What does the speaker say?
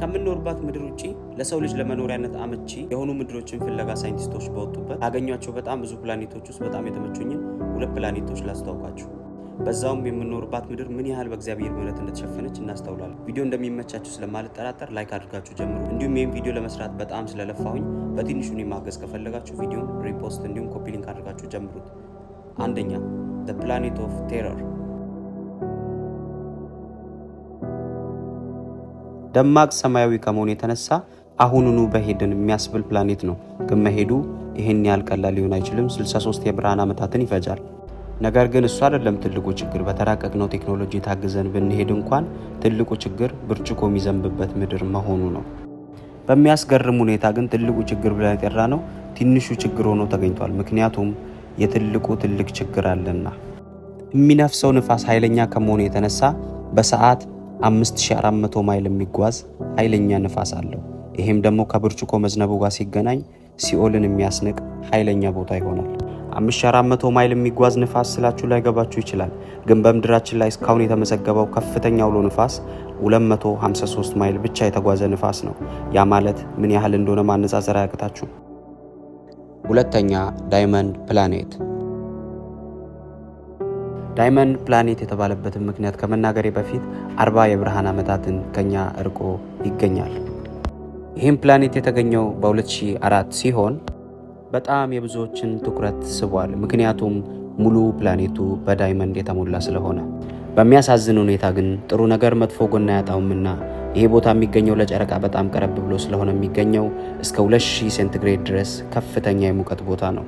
ከምንኖርባት ምድር ውጪ ለሰው ልጅ ለመኖሪያነት አመቺ የሆኑ ምድሮችን ፍለጋ ሳይንቲስቶች በወጡበት ካገኟቸው በጣም ብዙ ፕላኔቶች ውስጥ በጣም የተመቹኝን ሁለት ፕላኔቶች ላስተዋውቃችሁ። በዛውም የምንኖርባት ምድር ምን ያህል በእግዚአብሔር ምሕረት እንደተሸፈነች እናስተውላለን። ቪዲዮ እንደሚመቻችሁ ስለማልጠራጠር like አድርጋችሁ ጀምሩ። እንዲሁም ይህን ቪዲዮ ለመስራት በጣም ስለለፋሁኝ በትንሹ እኔን ማገዝ ከፈለጋችሁ ቪዲዮን repost እንዲሁም copy link አድርጋችሁ ጀምሩት። አንደኛ፣ the planet of terror። ደማቅ ሰማያዊ ከመሆኑ የተነሳ አሁኑኑ በሄድን የሚያስብል ፕላኔት ነው። ግን መሄዱ ይህን ያህል ቀላል ሊሆን አይችልም። 63 የብርሃን ዓመታትን ይፈጃል። ነገር ግን እሱ አይደለም ትልቁ ችግር። በተራቀቅነው ቴክኖሎጂ ታግዘን ብንሄድ እንኳን ትልቁ ችግር ብርጭቆ የሚዘንብበት ምድር መሆኑ ነው። በሚያስገርም ሁኔታ ግን ትልቁ ችግር ብለን የጠራነው ትንሹ ችግር ሆኖ ተገኝቷል። ምክንያቱም የትልቁ ትልቅ ችግር አለና። የሚነፍሰው ንፋስ ኃይለኛ ከመሆኑ የተነሳ በሰዓት 5400 ማይል የሚጓዝ ኃይለኛ ንፋስ አለው። ይሄም ደግሞ ከብርጭቆ መዝነቡ ጋር ሲገናኝ ሲኦልን የሚያስንቅ ኃይለኛ ቦታ ይሆናል። 5400 ማይል የሚጓዝ ንፋስ ስላችሁ ላይገባችሁ ይችላል። ግን በምድራችን ላይ እስካሁን የተመዘገበው ከፍተኛ አውሎ ንፋስ 253 ማይል ብቻ የተጓዘ ንፋስ ነው። ያ ማለት ምን ያህል እንደሆነ ማነጻጸር አያቅታችሁ። ሁለተኛ፣ diamond planet። Diamond planet የተባለበትን ምክንያት ከመናገሬ በፊት 40 የብርሃን ዓመታትን ከኛ እርቆ ይገኛል። ይህም ፕላኔት የተገኘው በ2004 ሲሆን በጣም የብዙዎችን ትኩረት ስቧል። ምክንያቱም ሙሉ ፕላኔቱ በ diamond የተሞላ ስለሆነ። በሚያሳዝን ሁኔታ ግን ጥሩ ነገር መጥፎ ጎን አያጣውምና ይሄ ቦታ የሚገኘው ለጨረቃ በጣም ቀረብ ብሎ ስለሆነ የሚገኘው እስከ 2000 ሴንቲግሬድ ድረስ ከፍተኛ የሙቀት ቦታ ነው።